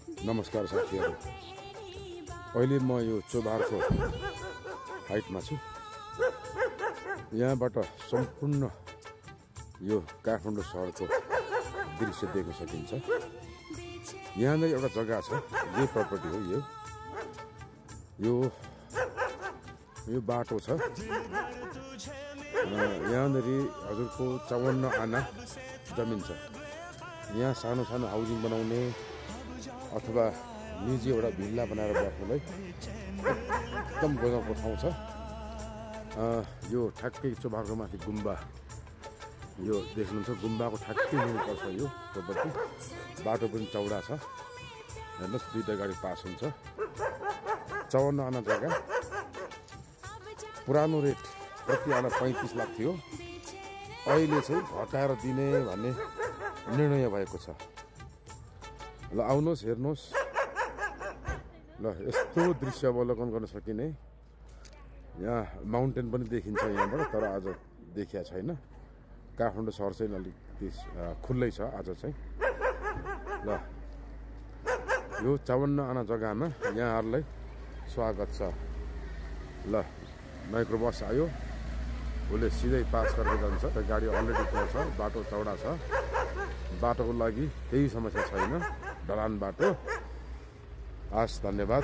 नमस्कार साथीहरु, अहिले म यो चोभारको हाइटमा छु। यहाँबाट सम्पूर्ण यो काठमाडौँ शहरको दृश्य देख्न सकिन्छ। यहाँनिर एउटा जग्गा छ, यो प्रपर्टी हो। यो बाटो छ। यहाँनिर हजुरको 54 आना जमिन छ। यहाँ सानो सानो हाउसिङ बनाउने अथवा निजी एउटा भिल्ला बनाएर बस्नलाई एकदम गजबको ठाउँ छ। यो ठ्याक्कै चोभारको माथि गुम्बा, यो देख्नुहुन्छ गुम्बाको ठ्याक्कै मुनि पर्छ यो प्रपर्टी। बाटो पनि चौडा छ, हेर्नुहोस् दुईटा गाडी पास हुन्छ। 54 आना जग्गा, पुरानो रेट प्रति आना 35 लाख थियो। अहिले चाहिँ घटाएर दिने भन्ने निर्णय भएको छ। ल आउनुहोस्, हेर्नुहोस्। ल यस्तो दृश्य अवलोकन गर्न सकिने। यहाँ माउन्टेन पनि देखिन्छ यहाँबाट, तर आज देखिया छैन। काठमाडौँ सहर चाहिँ अलिकति खुल्लै छ आज चाहिँ। ल यो 54 आना जग्गामा यहाँहरूलाई स्वागत छ। ल माइक्रो बस आयो, उसले सिधै पास गरेर जान्छ। गाडी अलरेडी पाउँछ, बाटो चौडा छ। बाटोको लागि केही समस्या छैन, ढलान बाटो। हस्, धन्यवाद।